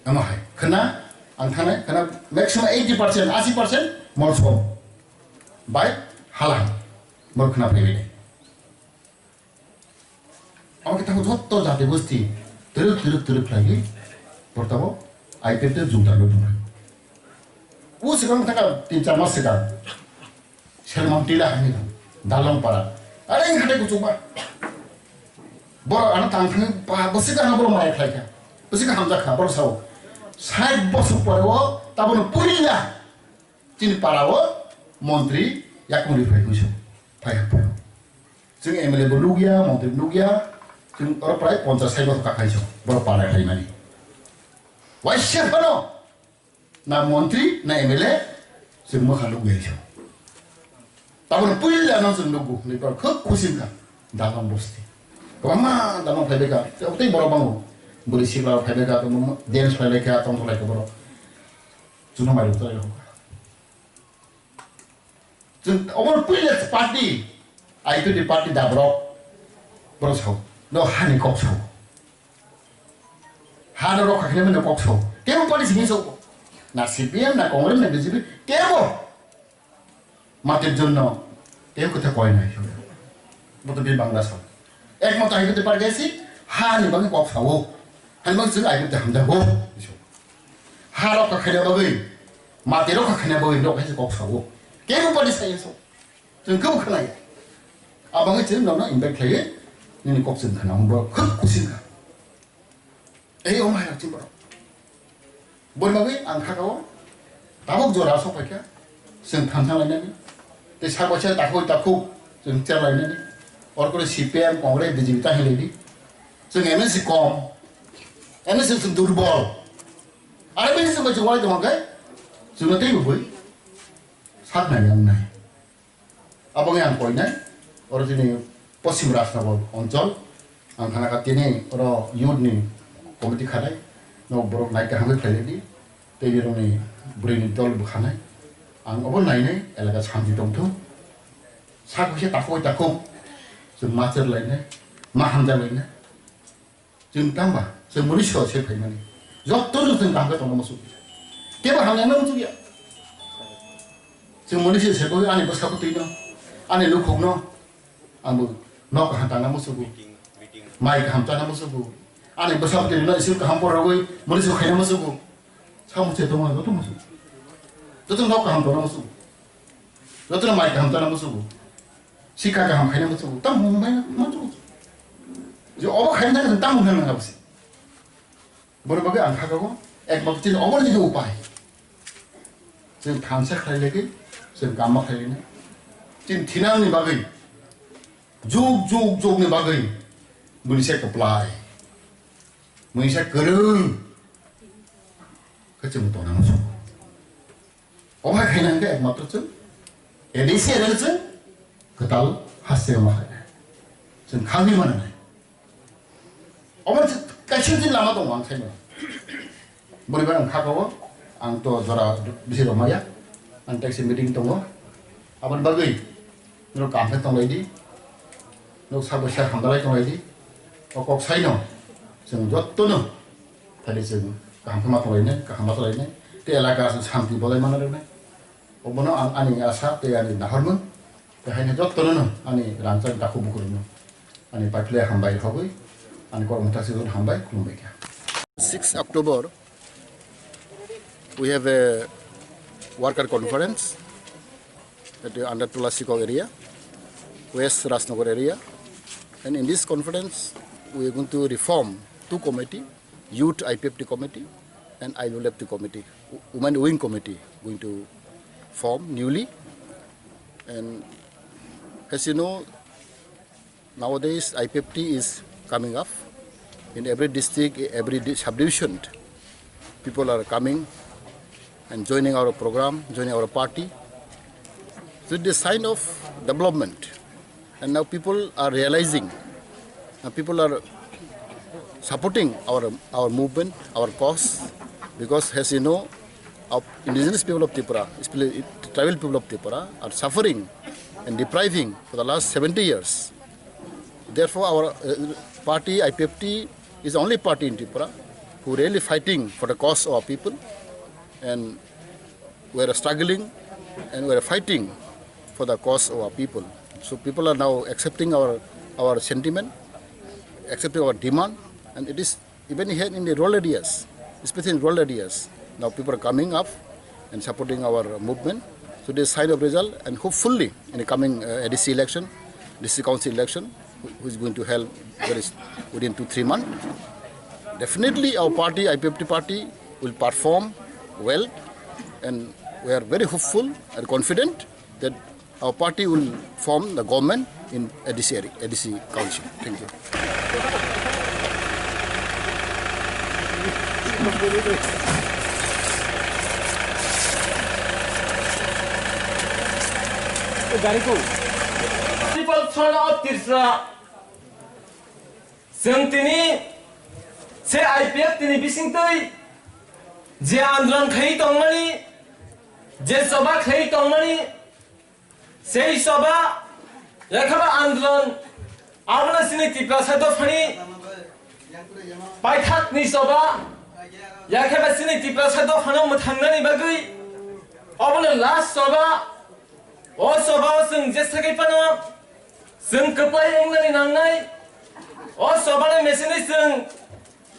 Amo hai, khwna, ang thanai, khwna maximum eighty percent, eighty percent Molsom. Bai, Halang. Bor khwna phaiwi de. Amo khe tamo jotto jati gosti, twrwk, twrwk, twrwk khlaiwi, portabo I P F T jumta no duma. U sikang thaka tin char mas sikang. Selmang tila hani Darlong para. Are hatai kuchukma. Boro ano tang thani pa bwswk ano boro maya khlaikha. Bwswk hamjakha boro sao. Sait bosor pore o tabono puila. Chini para o montri yakung ri phai huiso. Phai phai. Chwng M L A bo nukya, montri nukya. Chwng oro prai ponchas sai bosor kakhai so. Boro para khlaimani. Waisa phano. Na montri, na M L A, chwng mwkhang nukya hiso. Taboni puila no chwng nukgo, hwnwi borok khub khusi wngkha, Dalong bosti. Kwbangma Dalong phaibaikha, tei borok bango, bwrwi sikla phaibaikha, tongmo dance phailaikha, tongthok laikha borok. Chwngno mairum chwrai rokha. Chwng obo puila party, I P F T party da borok, borok sao, no hani kok sao. Hano rokha khe mano kok sao. Kebo party simi sao. Na C P M, na Congress, na B J P, kebo. Matir jonno, kebo kotha koi nai. Boto bi Bangla sao. Ekmato hai boto party si, hani bangwi kok sao. Hani bangwi chwng hai boto hamjago. Ha rokha khaina bagwi, mati rokha khaina bagwi rokha se kok sao. Kebo party sai sao. Chwng kebo khnaya. Abangwi chwng nono invite khlaiwi, nini kok chwng khna hwnba khub khusi wngkha. Ei, omo hai chini borok. Boni bagwi ang kha o, tabuk jora sok phaikha, chwng thansa lainani. Tei sak baisa takhuk takhuk chwng cher lainani. Orkore C P M, Congress, B J P ta hinlaidi. Chwng M N C kom, M N C chwng durbol. Are bini chwng bai chwng walai tongma khe, chwngno tei bwbwi sak nai yang nai. Aboni ang koinai, oro chini Poschim Rajnagar onchol, ang thana kha tini oro youth ni committee khanai, no borok nai kaham khe khlai di, tei ni rokni bwrwi ni dol bwkhanai, ang obo nainai elaka santi tongthung, sak khuisa takhuk takhuk, chwng ma cher lainai, ma hamjak lainai. Chwng tangba, chwng mani sio se phaimani. Jotto no chwng tangkhe tongna muchung. Kebo hamya no muchung ya. Chwng mani sio se bo ani bwsa bwtwi no, ani lukhuk no, ang bo nok kaham tangna muchung. Mai kaham tangna muchung. Ani bwsa bwtwi no isul kaham por rogwi mani sio khaina muchung. Samu se tongma joto muchung. Joto nok kaham tongna muchung. Jotono mai kaham tana musugo. Sikha kaham khaina musugo. Tam hum bai musugo. Je obo khaina thang tam hum nang basi. Boro bagwi ang kha kago. Ek bak tin obo ni upai. Chwng thansa khlai lagi, chwng kama khlai lagi. Tin thinang ni bagwi. Juk juk juk ni bagwi. Muni se kaplai. Muni se kwrwng. Kachung tona musugo. Obo hai khaina hwnkhe ekmatro chwng A D C area chwng kwtal haste ma khainai. Chwng khagwi mananai. Obo kaisa din lama tongo ang saimano. Boni bai ang kha kago, ang to jora bisi rok maya. Ang taxi meeting tongo. Aboni bagwi norok kam khe tonglai di. Norok sabo sak hamdalai tonglai di. O kok saino chwng jottono phai chwng kaham khe ma tonglainai, kaham ma tonglainai, tei elaka shanti bolai mana rwnai. Obono ang ani asa tei ani nahormung, tei haino jottono no ani rangchak dakhuk bukhuk rwno ani paiphlai hambai rwgwi ani kormo taksirok hambai khulumbai kha. Six October, we have a worker conference at the under Tulasikok area, West Rajnagar area. And in this conference, we are going to reform two committee, Youth I P F T committee and I W F T committee, Women Wing Committee going to form newly. And as you know, nowadays, I P F T is coming up in every district, every di- subdivision. People are coming and joining our program, joining our party. So it is a sign of development. And now people are realizing, uh, people are supporting our, our movement, our cause, because as you know, our indigenous people of Tripura, especially tribal people of Tripura, are suffering and depriving for the last seventy years. Therefore, our, uh, party, I P F T, is the only party in Tripura who really fighting for the cause of our people, and we are struggling and we are fighting for the cause of our people. So people are now accepting our, our sentiment, accepting our demand, and it is even here in the rural areas, especially in rural areas, now people are coming up and supporting our movement. So this is sign of result, and hopefully in the coming, uh, A D C election, district council election, who- who is going to held very s- within two, three months, definitely our party, I P F T party, will perform well, and we are very hopeful and confident that our party will form the government in A D C area, A D C council. Thank you. People Front of Tripura, chwng tini se I P F T ni bisingtwi je andolon khlaiwi tongmani, je choba khlaiwi tongmani, sei choba, yakhaba andolon, abono chini Tiprasa dophani paithakni choba, yakhaba chini Tiprasa dophano mwthangnani bagwi, obono last choba, o choba o chwng jesa khe phano chwng kwplai wngnani nangnai, o chobani mechine chwng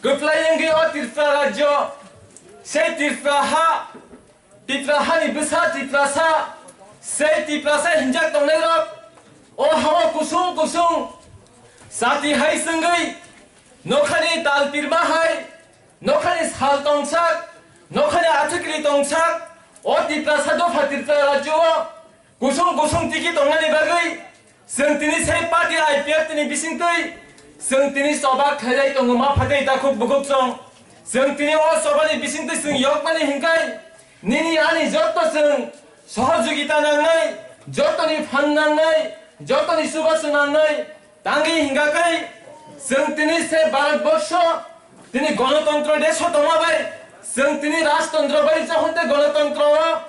kwplai wngwi o Tripura rajyo, sei Tripura ha, Tipra hani bwsa Tiprasa, sei Tiprasa hinjak tongnairok, o hao kusung kusung chati hai chwngwi, nokhani tal pirma hai, nokhani sal tongsak, nokhani athukiri tongsak, o Tiprasa dopha Tripura rajyo o kusung kusung tiki tongnani bagwi, chwng tini sei party I P F T ni bisingtwi chwng tini choba khailai tongo ma phatai takhuk bukhuk chwng. Chwng tini o chobani bisingtwi chwng yokmani hinkhai nini ani jotto chwng sohojogita nangnai, jottoni phan nangnai, jottoni chubachu nangnai. Tangwi hinkhai chwng tini se Bharat borsho tini gonotontro desh o tongma bai, chwng tini rajtontro bai jahonte gonotontro o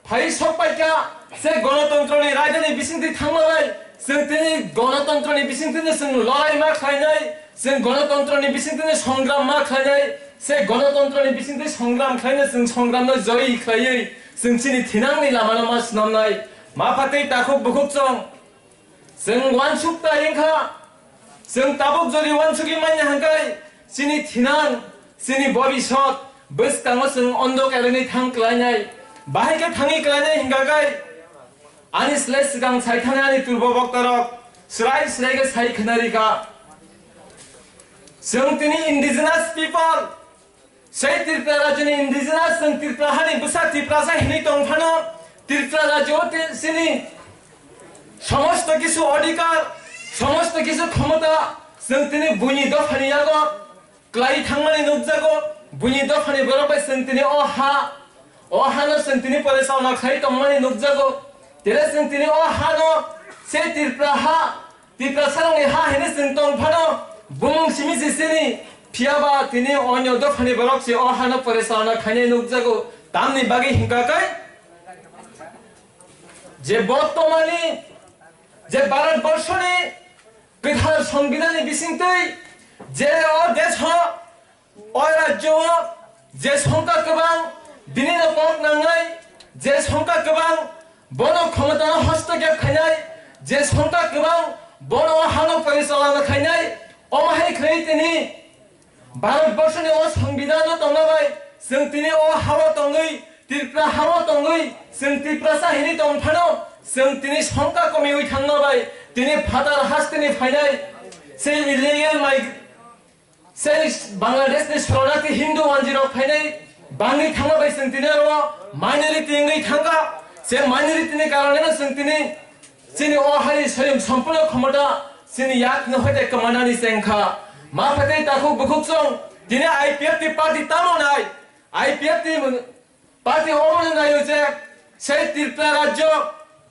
phai sok paikha, se gonotontroni raidani bisingtwi thangma bai, chwng tini gonotontroni bisingtwino chwng lorai ma khlainai, chwng gonotontroni bisingtwino songram ma khlainai, se gonotontroni bisingtwi songram khlaino chwng songramno joyi khlaiwi chwng chini thinangni lamano ma swnamnai. Ma phatwi takhuk bukhuk chwng Chwng uansuk ta wngkha, chwng tabuk jodi uansugwi manya hwnkhe chini thinang, chini bobisot bwskango chwng ondok erwngwi thang klainai, bahai khe thangwi klainai hwnkha khe ani slai swkang sai thani ani turbo boktarok swrai swrai khe sai khwnarikha. Chwng tini indigenous people, Sei Tripura rajyoni indigenous chwng Tripura hani bwsa Tiprasa hinwi tong phano Tripura rajyo o te-, chini somosto kisu odhikar, somosto kisu khomota chwng tini buini dophani yago klai thangmani nukjago, buini dophani borok bai chwng tini o ha, o hano chwng tini pore sauna khlai tongmani nukjago, tere chwng tini o hano sei Tripura ha, Tiprasarokni ha hinwi chwng tong phano bumung simi se sini, phiya ba tini onyo dophani borok se o hano pore salna khainai nukjago. Tamni bagwi hwnkha khe je bortomani je Bharat borshoni kwthar songbidanni bisingtwi je o desh o, o rajyo o Je songkha kwbang bini no kok nangnai, je songkha kwbang bono khomotano hostokhyap khainai, je songkha kwbang bono o hano porichalana khainai, omo hai khlai tini Bharat borshoni o songbidan no tongma bai chwng tini o hao tongwi, Tripura hao tongwi, chwng Tiprasa hinwi tong phano, chwng tini songkha komiwi thangma bai tini phatar hasteni phainai, sei illegal migrant Sei Bangladeshni soronarthi Hindu wanjirok phainai bangwi thangma bai chwng tini aro minority wngwi thangkha. Se minority ni karoneno chwng tini chini o hari soyung sompurno khomota chini yak no hoite kwmanani chengkha. Ma phatai takhuk bukhuk chwng tini I P F T party tamo nai? I P F T Party omono naio je, sei Tripura rajyo,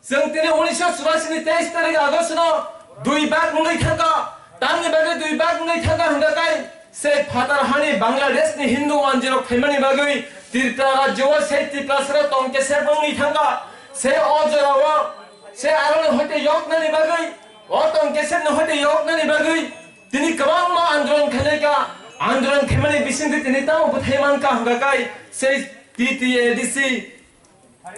chwng tini unisho churasi ni teis tarik August no dui bag wngwi thangkha. Tamni bagwi dui bag wngwi thangkha hwnkha kai, sei phatar hani Bangladesh ni Hindu wanjirok phaimani bagwi Tripura rajyo o sei Tiprasarok tong kesep wngwi thangkha. Sei o jorao, sei aroni hoite yoknani bagwi, o tong kesepni hoite yoknani bagwi, Tini kwbangma andolon khainai kha, andolon khaimani bisingtwi tini tamo bwthai man kha hwnkha kai sei T T A D C,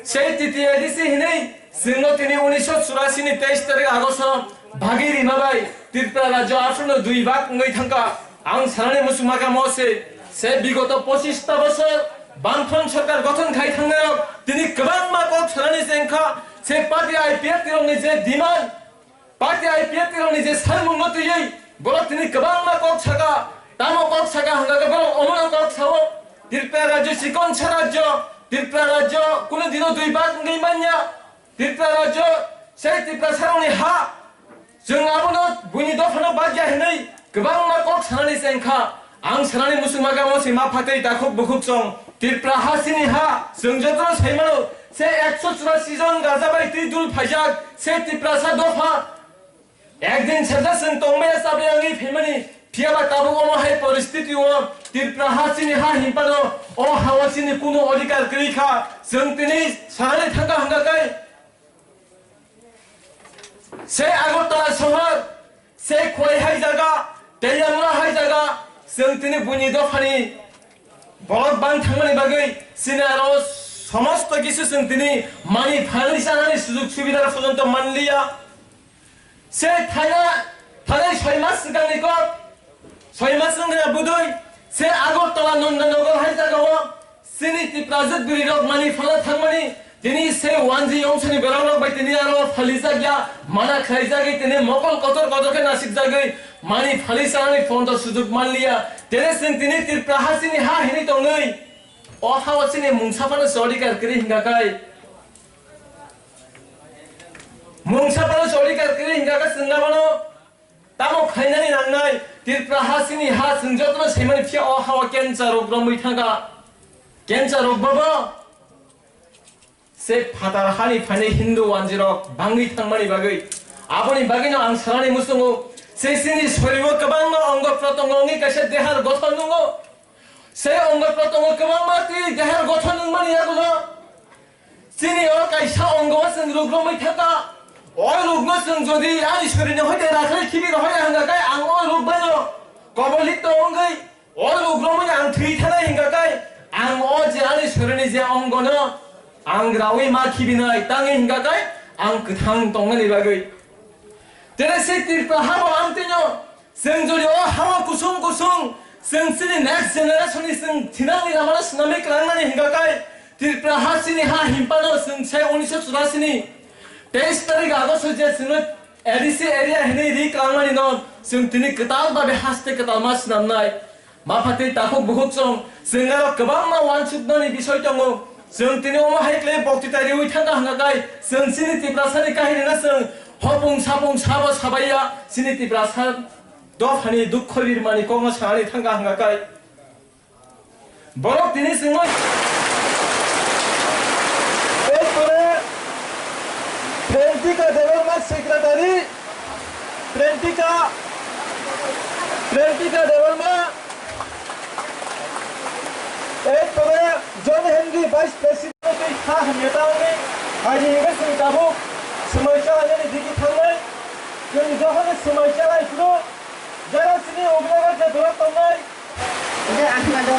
sei T T A D C hinwi chwngno tini unisho churasi ni teis tarik August o bagwi rima bai Tripura rajyo aswkno dui bag wngwi thangkha. Ang sanani muchungma kha mo se, se bigoto pochista bosor Bamfront sorkar gothon khai thangnai rok tini kwbangma kok sanani se wngkha, se party I P F T rokni je demand, Party I P F T rokni je sarmungno twiwi borok tini kwbangma kok saka, tamo kok saka hwnkha khe borok omono kok sao, Tripura rajyo chikon sa rajyo, Tripura rajyo kunu dino dui bag wngwi manya, Tripura rajyo sei Tiprasarokni ha, chwng abono buini dophano bagya hinwi kwbangma kok sanani chengkha. Ang sanani muchungma kha mo se ma phatwi takhuk bukhuk chwng. Tripura ha chini ha, chwng jotono sai mano, se ekso churasi jon raja bai twi dul phaijak, se Tiprasa dopha. Ekdin sajak chwng tongmaya chabwi wngwi phaimani, phiyaba tabuk omo hai poristiti o Tripura ha chini ha hinphano, o ha o chini kunu odhikar kwrwi kha, chwng tini sanani thangkha hwnkha kai. Se Agartala sohor, se Khwai hai jaga, Teliamura hai jaga, chwng tini buini dophani borok bang thangmani bagwi chini aro somosto kisu chwng tini mani phalwi chanani sujug subida porjonto manliya. Se thaina, thanai soi mas swkangni kok, soi mas wngkha budui, se Agartala Nandanagar hai jagao, Chini Tiprajwk bwrwi rok mani phala thangmani, tini se wanji yongsa ni borok rok bai tini aro phalijak ya, mana khlaijagwi tini mokol kotor kotor khe nasikjagwi mani phali chanani phone to sujuk manliya. Tene chwng tini Tripura ha chini ha hinwi tongwi, o ha o chini mungsa phano se odhikar kwrwi hingka kai. Mungsa phano se odhikar kwrwi hingka khe chwng abono Tamo khainani nangnai, Tripura ha chini ha chwng jotono saimani phiya o ha o cancer rok romwi thangkha. Cancer rok bobo se phatar hani phainai Hindu wanjirok bangwi thangmani bagwi. Aboni bagwino ang sanani muchungo, se chini sorio kwbangma ongo protongo wngwi kaisa dehar gothon nungo. Sei ongo protongo kwbangma twi dehar gothon wngmani yagulo. Chini o kaisa ongo o chwng ruk romwi thangkha. O rukno chwng jodi ani sorini hoite rakhai khibi rohoi hwnga khe ang o ruk baino kobolito wngwi o ruk romwi ang thwi thanai hwnga khe ang o je ani sorini je ongono ang rawi ma khibinai tangwi hwnga khe ang kwthang tongmani bagwi. Tere se Tripura habo ang tino Chwng jodi o hao kusung kusung chwng chini next generation ni chwng thinangni lamano swnamwi kwlangnani hwnkha khe Tripura ha chini ha himpano chwng se unisho churasi ni teis tarik August je chwngno A D C area hinwi ri kwlangmani no chwng tini kwtal babe haste kwtalma swnamnai. Ma phatwi takhuk bukhuk chwng, chwng aro kwbangma uansuknani bisoi tongo. Chwng tini omo hai khlai bokti tariwi thangkha hwnkha khe chwng chini Tiprasani kahini no chwng hopung sapung sabo sabaiya chini Tiprasa dophani dukho rirmani kokno sanani thangkha hwnkha khe borok tini chwngno Erpore Prentika Debbarma secretary, Prentika, Prentika Debbarma, Erpore John Henry vice president twi kha hamya tamni, haini hingke chwng tabuk swmaisa hainani digi thangnai, chwng jokhonwi swmaisa lai phuru, jara chini ugra raja dora tongnai. Hingke ang khna do.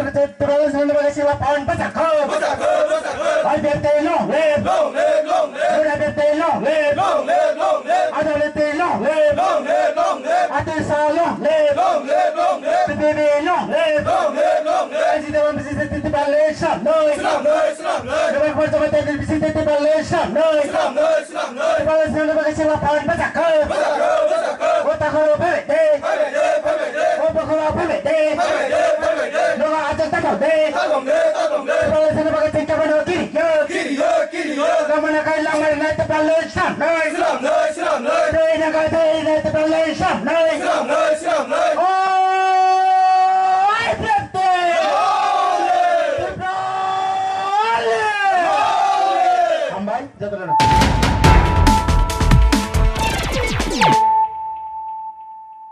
Tribal Nation ni bagwi sila phan bwsakho. Bwsakho, bwsakho. I P F T long live. Long live, long live. I P F T long live. Long live, long live. I P F T long live. Long live, long live. Ati Shah long live. Long live, long live. T P B long live. Long live, long live. Tribal Nation no. Islam no, Islam no. Tribal Nation no. Islam no, Islam no. Tribal Nation ni bagwi sila phan bwsakho. Bwsakho, bwsakho. O takhoro phai de. Phai de, phai de. O bokhoro phai de. Phai de, phai de. Nogo ajak ta thong de. Ta thong de, ta thong de. Tribal Nation ni bagwi chingka mano kiri yo. Kiri yo, kiri yo. Lamana kai lamai nai Tribal Nation no. Islam no, Islam no. Tei na kai tei nai Tribal Nation no. Islam no, Islam no. O I P F T. Long live. Long live. Hambai, jatara.